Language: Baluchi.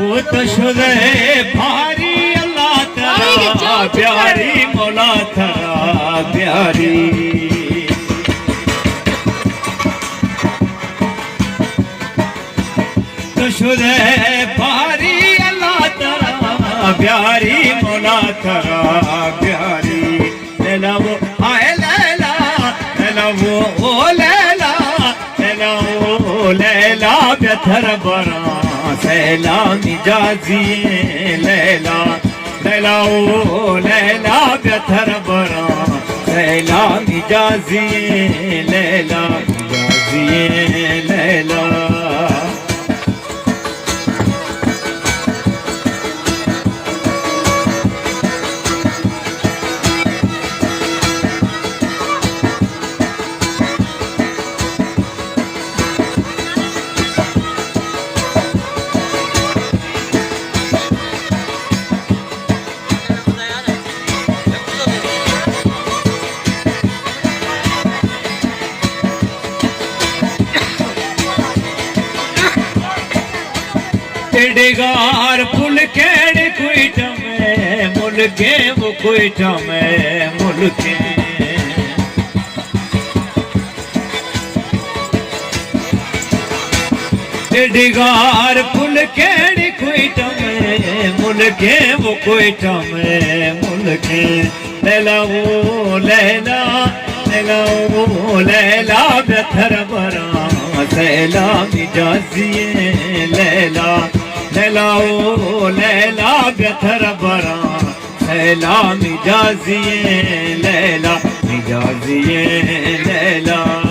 تو شدئے بھاری، اللہ ترا بیاری، مولا ترا بیاری۔ تو شدئے بھاری، اللہ ترا بیاری، مولا ترا بیاری۔ لیلا او، ہائے لیلا، لیلا او، او لیلا، لیلا او لیلا، بیا تھر براں سیلانی جازی لیلا۔ لیلا او لیلا، بیا تھر براں سیلانی جازی لیلا، جازی لیلا۔ ڈگار پل کیڑ کوئٹہ مئے ملکیں، وہ کوئٹہ مئے ملکیں۔ ڈگار پل کیڑ کوئٹہ مئے ملکیں، وہ کوئٹہ مئے ملکیں۔ لیلا او لیلا، لیلا او لیلا، بیا تھر براں سیلانی جازی لیلا۔ لیلا او لیلا، بیا تھر براں سیلانی جازی لیلا، جازی لیلا۔